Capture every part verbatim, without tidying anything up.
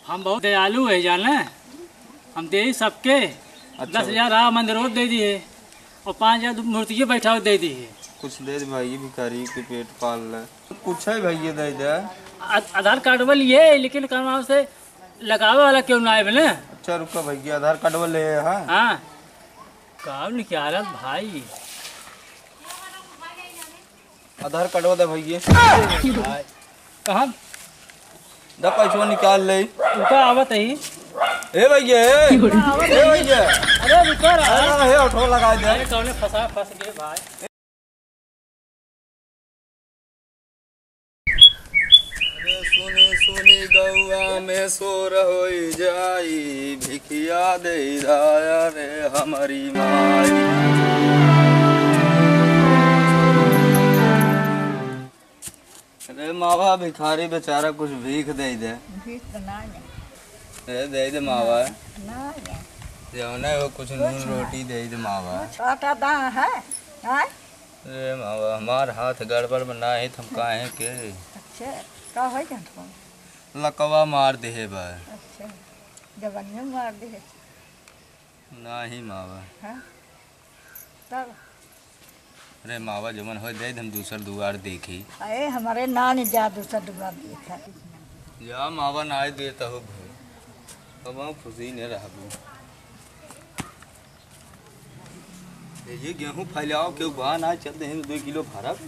हम बहुत दयालु है जाने, हम देई सबके। अच्छा। दस हजार राह मंदिर और दे दिए और पाँच हजार मूर्तिये बैठाव दे दिए। कुछ दे दे भाई, भिखारी के पेट पाल ले। कुछ है भैया, दे दे। आ-, आधार कार्ड वाला ये है, लेकिन काम से लगावे वाला क्यों ना आए बने? अच्छा रुका भैया, आधार कार्ड वाले है, हाँ? हाँ। काम निकालत भाई। आधार कार्डवा दे भैया। कहाँ? दा पैसवा निकाल ले। रुका, आवत ही। ए भैया, ए। ए भैया। अरे रुका रहा। अरे हे, ऑटो लगा दे। अरे कौने फंसा, फंस गए भाई। अरे सुनी सुनी गौआ में शोर होई जाई, भिखिया दे दाया रे हमारी माई। अरे मावा, भिखारी बेचारा कुछ भीख दे दे। भीख तो ना है। अरे दे दे मावा। ना है। जौने हो कुछ कुछ नून ना। रोटी दे दे मावा। कुछ आटा दाना है? हैं? अरे मावा, हमार हाथ गड़बड़ में ना है, तो हम काहे के? अच्छा, का होई जात बा? लकवा मार देहे बा। अच्छा, जवनिया मार देहे। नाही मावा। हाँ? तब? अरे मावा, जवन होई दे दे, हम दूसर दुआर देखी। अरे, हमरे नानी जा दूसर दुआर देखा। जा मावा, ना आए देता हो भो। अब हम खुशी ने रहबू। ए, ये गेहूं फैलाओ, केहू बा ना, चल दे, दो किलो फरक।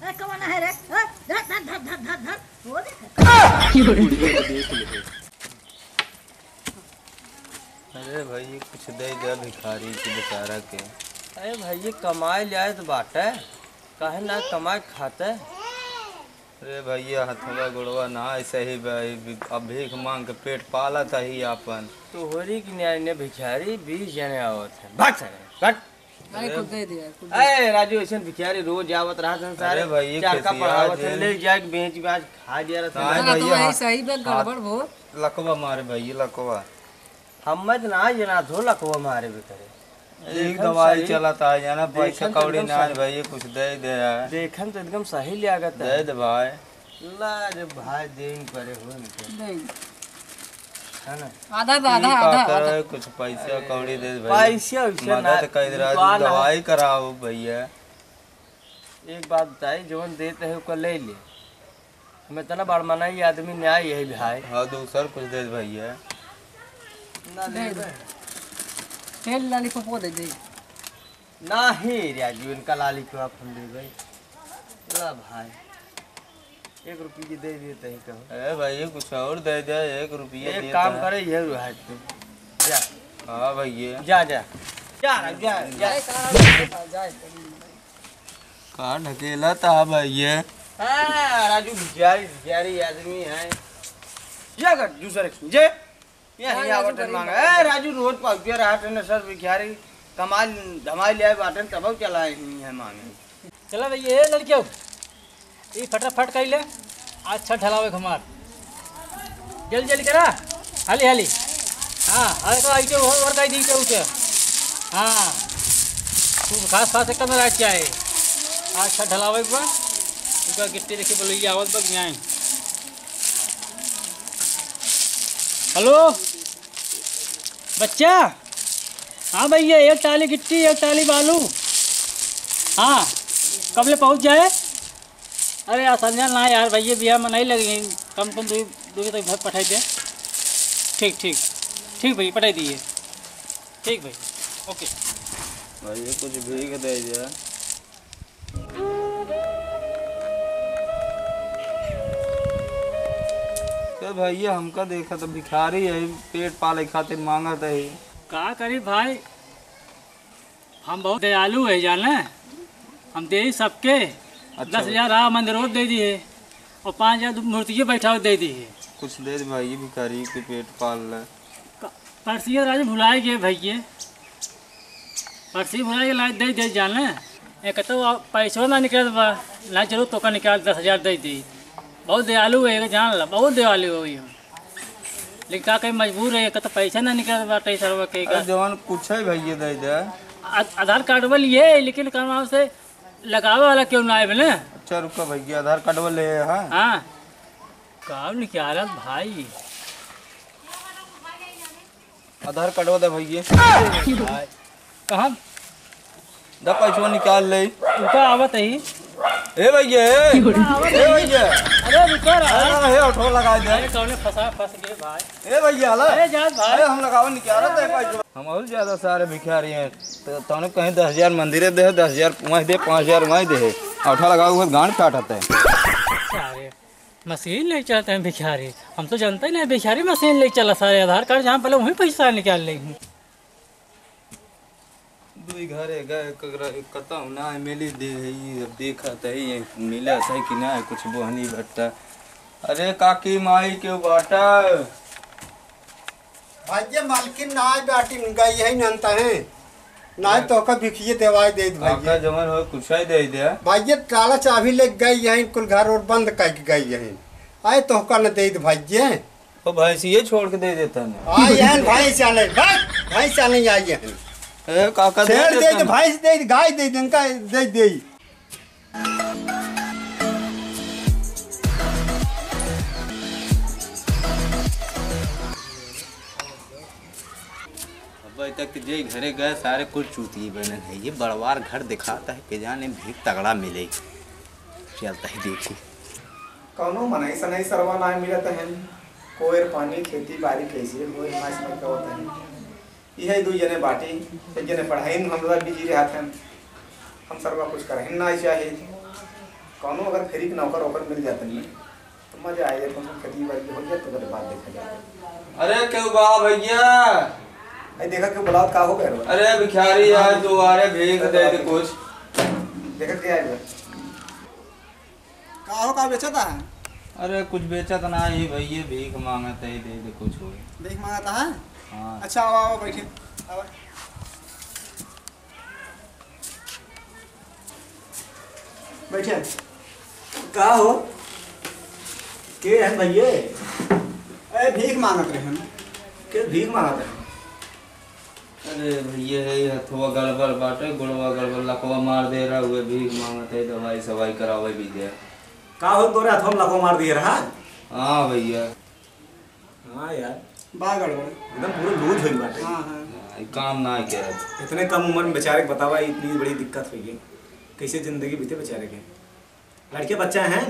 ए, कौन है रे? ए, धर, धर, धर। वो देख। देख ले। अरे भाई, कुछ दे दे भिखारी के बेचारा के। अरे भाई, ये कमाए ले आए तो बाटे, काहे ना कमाए खाते? अरे भैया, हथवा गोड़वा ना ऐसे ही बा, अब भीख मांग के पेट पालत ही आपन। तोहरी की न्याय ने भिखारी बीस जने आवत है। भाग सारे, भाग। अरे कुछ दे दे यार, कुछ दे। ए राजू, ऐसन भिखारी रोज आवत रहत हैं सारे। अरे भाई, ये चार का खिसिया पढ़ावत हैं, जेल। ले जाके बेच बाच खा लिया रहत हैं। नहीं ना, तो भैया, वही हाँ। सही बे गड़बड़ भो। लकवा मारे भाई, लकवा। हम मत ना जना धो लकवा मारे बेचारे। एक एकदम दवाई सही। चलत है, जाना पैसा देखन तो कौड़ी एकदम ना है सही। भाई, कुछ दे दे यार। देखन तो एकदम सही लागत है। दे दे भाई। ला रे भाई, देन करे हो इनके। नहीं। है ना? आधा बा, आधा, ठीक आधा, बात आधा। है, कुछ पैसा कौड़ी दे दे भाई। पैसा वैसा ना, मदद कर दे रहा, दुकान है। दवाई कराओ भैया। एक बात बताई, जवन देत है ओकर ले ले। हम इतना बड़ मनई आदमी न्याय यही भाई। हाँ, दूसर कुछ दे दे भैया। ना दे दे। तेल लॉलीपॉप दे दे। नाही राजू, इनका लॉलीपॉप हम देबे। ला भाई, एक रुपये दे दिए तही कहो। ए भाई, कुछ और दे दे, एक रुपये एक देता काम है। करे, ये लो हाथ पे। जा। हाँ भैया। जा, जा। जा, जा, जा। का ढकेला था भैया? हाँ, राजू भिखारी, भिखारी आदमी है। जा कर, दूसरे को, जे। ये हाँ, नहीं राजू आवत है गरीब मांगे। आदमी। ए, राजू रोज पहुँचे रहा टेंडर सर भिखारी। कमाल, धमाल ले आए बाटन तब चला ही है मांगे। चला भैया, ए लड़कियों, ये फटाफट कर ले। आज छत ढलावे हमार। जल्दी, जल्दी करा। हाली, हाली। हाँ, अरे तो आई के और, और कहीं दी के उठे। हाँ। तू खास, खास एक कमरा चाहे। आज छत ढलावे बा। तू का गिट्टी देखी बोले, ये आवत बा कि नहीं? हेलो बच्चा। हाँ भैया, एक टाली गिट्टी, एक टाली बालू। हाँ, कब ले पहुँच जाए? अरे यार, संझा ना यार, भैया बियाह में नहीं लगी, कम कम दूरी, दूरी तक घर पठाई दे। ठीक, ठीक, ठीक भैया, पठाई दिए। ठीक भाई, ओके। भैया कुछ भीख दे जा। तो भैया हमका देखा तो भिखारी है, पेट पाले खातिर मांगत है। का करी भाई, हम बहुत दयालु है जाने, हम देई सबके। अच्छा। दस हजार राह मंदिर और दे दिए और पाँच हजार मूर्तिये बैठाव दे दिए। कुछ दे दे भाई, भिखारी के पेट पाल ले। क-, पर्सिया राजू भुलाए गए भैये, पर्सिया भुलाए गए, ला दे दे जाने। एक तो अब पैसो ना निकलत बा, ना चलो तोका निकाल दस हजार दे दी। बहुत दयालु है, जान ला, बहुत दयालु है हम। लेकिन का कहीं मजबूर है, एक तो पैसा ना निकलत बाटे सरवा के अरे का। जवन कुछ है भैया दे दे। आ-, आधार कार्ड वाला ये है, लेकिन का नाम से लगावे वाला क्यों ना आए बने? अच्छा रुका भैया, आधार कार्ड वाले है, हाँ? हाँ। काम निकालत भाई। आधार कार्डवा दे भइया। कहाँ? द पैसवा निकाल ले। रुका, आवत ही। ए भइया, ए। ए भइया। अरे रुका रहा। अरे, हे, ऑटो लगा दे। अरे कौने फंसा, फंस गए भाई। ए भइया, हला। अरे जात भाई। अरे हम लगावन निकाल रहे थे पैसवा। हम और ज्यादा सारे भिखारी हैं। तो तौने कहीं दस हजार मंदिरे दे, दस हजार वहीं दे, पाँच हजार वहीं दे। औठा लगाओ, वो गांड काटत है। सारे मशीन ले चलते हैं भिखारी। हम तो जानते ही नहीं, भिखारी मशीन ले चला सारे। आधार कार्ड जहाँ पहले वहीं पैसा निकाल ले हैं। दुई घरे गए, ककरा, कतहु ना मिली दे, ई अब देखत है, ये मिला सही कि ना, कुछ बोहनी भट्टा। अरे काकी माई के बाटा। भाई, ये मालकिन ना आए, बाटी गई है, नंत है। ना आए तो का भिखिए देवाई दे दे भाई। काका जवन हो, कुछ ही दे दे। भाई, ये ताला चाबी ले गई है, कुल घर और बंद करके गई है। आए तो का न दे दे भाई, ये। ओ भैंस ये छोड़ के दे देता है। आ, यहन भैंस चले, भाई, भैंस चले आई यहन। ए, काका दे शेर दे देता दे, है। भैंस दे दे, गाय दे दे, इनका दे दे। अब तक तो जे घरे गए, सारे कुल चूतिए बनन है। ये बड़वार घर दिखाता है, के जाने भीख तगड़ा मिले। चलता ही देखी। कौनो मनई सनई सरवा नाय मिलत हन। कोयर पानी खेती बारी कैसे होए, नाय समझ पावत हन। इहे दुई जने बाटी, एक जने पढ़ाई में हमरा बिजी रहत हन। हम सरवा कुछ करहिन नाय चाहे। कौनो अगर फ्री के नौकर ओकर मिल जातन न, तो मजा आए, कौन सा खेती बारी हो जाए, तो ओकरे बाद देखा जाए। अरे केहू बा भैया? अरे देखा केहू बुलावत का हो गए? अरे भिखारी आए, दुआरे भीख दे दे कुछ। देखा के आए बा? का हो, का बेचत है? अरे कुछ बेचत ना ही भैया, भीख मांगत है, दे दे कुछ हो। भीख मांगत है? हाँ। अच्छा, आओ, आओ, बैठे, आओ। बैठे। का हो? के है भैया? ए, भीख मांगत रहे हम। के भीख मांगत है? अरे भैया, है हथवा गड़बड़ बाटे, गोड़वा गड़बड़, लकवा मार दे रहा हुए, भीख मांगत है, दवाई सवाई करावे भी दे। का हो, तोरे हथवा में लकवा मार दिए रहा? हाँ भैया। हाँ यार। बा गड़बड़। एकदम पूरे लूज होई बाटे। हाँ, हाँ। हाँ, ई काम ना करत। इतने कम उम्र में बेचारे के बतावा, इतनी बड़ी दिक्कत होई है। कैसे जिंदगी बीते बेचारे के? लड़के बच्चा हैं?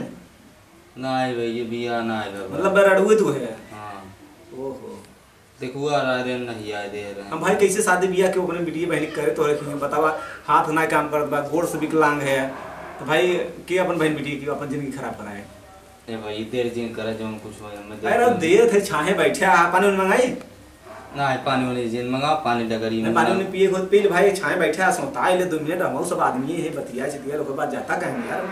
ना भैया, बियाह ना है बाबा। मतलब बरड़ुए तू है? हाँ। ओहो। देखुआ रहा रे, नहीं आए दे रहे। हम भाई कैसे शादी बियाह के अपने बिटिया बहन के करे तोहरे के बतावा, हाथ ना काम करत बा, गोड़ से विकलांग है, तो भाई के अपन बहन बिटिया की अपन जिंदगी खराब कराए? ए भाई, देर जिन करे, जौन कुछ होए, मैं अरे देख लूँ। देर थे, छाहे बैठे, आ पानी उनी मंगाई? ना, पानी उनी जिन मंगा, पानी डगरी नहीं, में पानी मंगा। उनी पिए खुद पी ले भाई, छाहे बैठे, आ सोता ले दो मिनट, हम सब आदमी है, बतिया चितिया लोग बात जाता कहेंगे यार।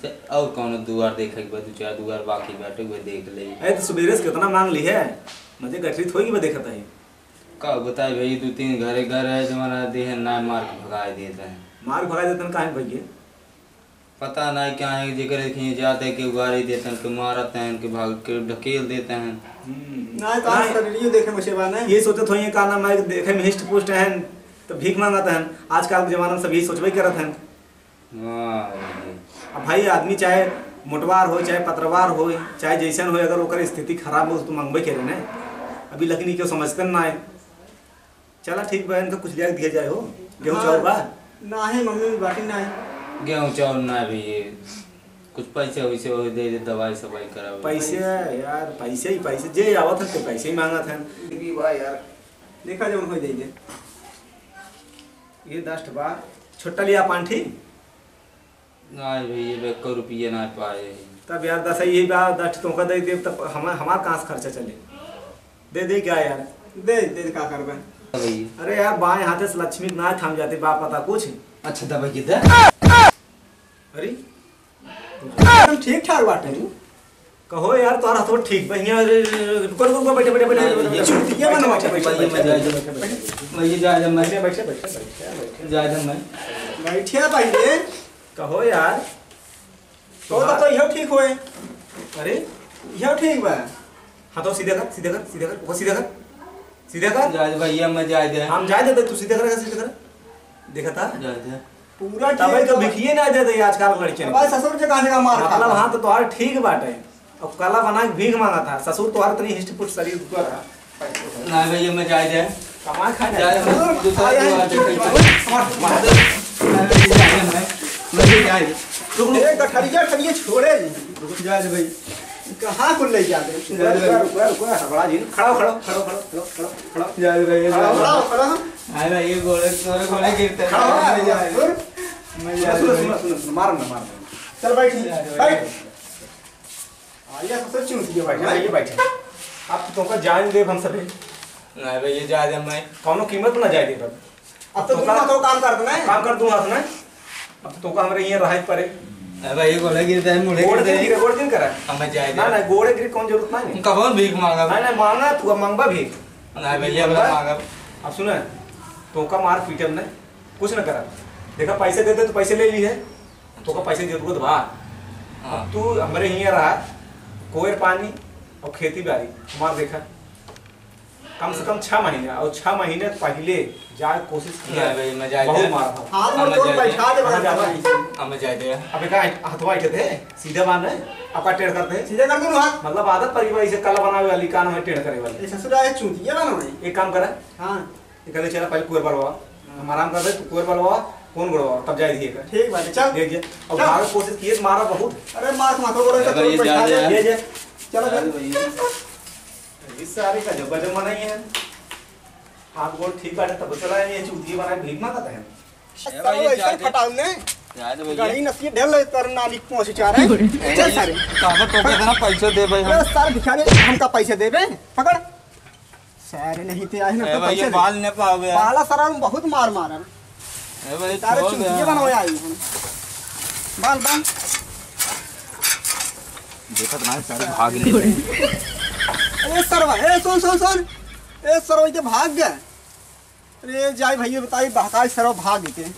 ते और कौनो दुआर देखे के बा, दू चार दुआर बाकी बाटे, उहे देख ले। अरे तो सुबेरे से कितना मांग ली है, मजे गठरी थोड़ी बा देखत है। का बताई भाई, दू तीन घरे घर है, जमाना देह ना मार के भगाए देत है। मार भगाए देत है, काहे भैया? पता नहीं क्या है, जेकर खींच जाते, के उगारी देते हैं, के मारते हैं, के भाग के ढकेल देते हैं। हम्म। ना, तो आज नहीं। शरीरियो देखे में सेवा नहीं। ये सोचत होइए, का नाम है, देखे में हिस्ट पुस्ट हैं, तो भीख मांगत हैं। आजकल के जमाना में सब यही सोचबे करत हैं। हाँ, भाई। अब भाई, आदमी चाहे मोटवार हो, चाहे पतरवार हो, चाहे जैसन हो, अगर ओकर स्थिति खराब हो, तो मंगबे करे ने। अभी लेकिन ई केहू समझते ना है। चला ठीक बा, इनका कुछ लिया के दिया जाए हो। गेहूं हाँ, चाउर बा? नाही मम्मी, बाटी नाही। गेहूं चाउर ना भी, ये कुछ पैसे वैसे हो दे दे, दवाई सवाई करावे। पैसे यार, पैसे ही पैसे, जे आवत है तो पैसे ही मांगत है। भी बा यार। देखा जौन हो जाइए। ये दस ठो बा। छोटा लिया पाँठी। नाय भैया, बे एको रुपये ना पाए। तब यार दस यही बा, दस ठो तोका दे देब, तब हम, हमार कहाँ से खर्चा चले? दे दे क्या यार? दे दे, का करबे? भैया। अरे यार, बाएं हाथे से लक्ष्मी के ना थाम जाते बा, पता कुछ। अच्छा दवाई के दे। अरे, एकदम ठीक ठाक बाटे तू। कहो यार, तोहरा हाथ ठीक बा। हियाँ, अरे, अरे, अरे, रुको, रुको, रुको, बैठे, बैठे, बैठे, नहीं, बैठे, ये बैठे। चुतिया बना, बैठे, बैठे, भैया, मैं बैठे, जा, बैठे, जा, बैठे, बैठे। मैं ये जा, जा, मैं बैठे, बैठे, बैठे, बैठे। जा, जा, मैं। बैठे भाई रे। कहो यार। तो, तो, तो इहो ठीक होए। अरे, इहो ठीक बा। हाँ, तो सीधे कर, सीधे कर, सीधे कर, वो सीधे कर, सीधे कर। जा, जा, भैया, मैं जा, जा। हम जाए देते, तू सीधे कर, सीधे कर। देखा था? जा, जा। पूरा तबे ठीक तो बा। भिखिए ना देते आजकल लड़के ने। भाई, ससुर के कहाँ से का मार मतलब, खाता? हाँ, तो तोहार ठीक बाटे। अब कला बना के भीख मांगा था। ससुर तोहार इतनी हिस्ट पुस्ट शरीर दुखा रहा। ना भैया, मैं जाए दे। कमाल खा जाए। जाए, दूसरा आए, आए। दुआ देखे। मार, मार। ना भैया, जाए, मैं, मैं भी जाए। रुक, रुक। ए, गठरिया, गठरिया छोड़े। रुक, जाए दे भाई। कहाँ को ले जाते? रुक, रुक, रुक, रुक, हड़बड़ा जी। खड़ा हो, खड़ा हो, खड़ा हो, खड़ा हो, खड़ा हो, खड़ा हो, खड़ा हो। जाए दे भाई, खड़ा हो, जाए दे। खड़ा हो, खड़ा हो। अरे, ये गोड़े, तोरे गोड़े गिरते हैं। खड़ा हो, खड़ा हो, खड़ा हो। मैं सुनो, जाए दे सुनो, भाई। सुनो, सुनो, सुनो, मारो ना, मारो ना। चल, बैठ, जाए दे भाई। बैठ। हाँ, ये सबसे चूतिया बैठे, हाँ, ये बैठे। अब तो तोका जान देब हम सभी। नहीं भाई, ये जाए दे मैं। कौनो कीमत ना जाए देब। अब तो तोका दूंगा तो काम कर देना है। काम कर दूंगा तो ना। अब तोका हमरे यहाँ रहाई पड़े। अरे भाई, ये गोले गिर जाए, मुड़े गोड़े गिर जाए। गिरे, गोड़े गिर करा। हमें जाए दे। ना, ना, गोड़े गिरे कौन जरूरत नहीं है। कबहुँ भीख मांगा। ना, ना, मांगा, तू अब मांगबा भीख। नहीं भैया, अब मांगा। अब सुना, तोका मार पीटब ना। कुछ न करा। देखा, पैसे देते तो पैसे ले ली है, तोका पैसे की जरूरत बा। हाँ। अब तू हमरे हियाँ रहा, कोयर पानी और खेती बाड़ी हमार देखा, कम से कम छह महीने, और छह महीने पहले जाए कोशिश किया। नहीं भाई, मैं जाए बहुत दे। मारा था। हाथ में हमें चोट जाए दे। बैठा दे, कहाँ बैठा जाता दे। है? हमें जाए दे। अबे का हथवा ऐठे थे, सीधा बांध है, आपका टेढ़ करते हैं। सीधा कर दूँ हाथ। मतलब आदत पड़ी भाई, इसे कला बनावे वाली, कान में टेढ़ करे वाली। ये ससुरा है चूतिया ना भाई। एक काम करा। हाँ। ये कहते, "चला पहले कुएर बलवा, हम आराम कर दे, तू कुएर बलवा, कौन गोड़वा, तब जाए दिए कर।" ठीक बात है, चल। देख जे, अब चल। मारो कोशिश किए, मारा बहुत। अरे मार माथो गोड़ो अरे तो भाई, ये बैठा जा, दे। जा। ये जे। चलो, अरे चल। भाई। इस सारे का जब वजन बनाई है, हाथ गोड़ ठीक बाटे, तब चला है, ये चूतिए बनाए, भीख मांगता है। ए साला भाई, वैसे जाए दे। फटाऊ ने। जाए दे भैया। गाड़ी नसीब ढेर ले कर नाली पहुंच जा रहा है। ए चल भाई, सारे। कहाँ तो के इतना पैसे दे भाई हम? अरे सारे भिखारी हमका पैसे देबे, पकड़। सारे नहीं ते आए ना ए तो भाई, पैसे ये दे। बाल ने पावे। बाला सारा में बहुत मार मारन। ए भाई, सारे छोड़ दे चुतिया यार। बनवाए आई हम। बाल, बाल। देखत ना, सारे भाग ले। ए सरवा, ए सुन, सुन, सुन। ए सरवा, ये भाग गया। अरे जाई भैया बताई, बहकाई सरवा भाग गए।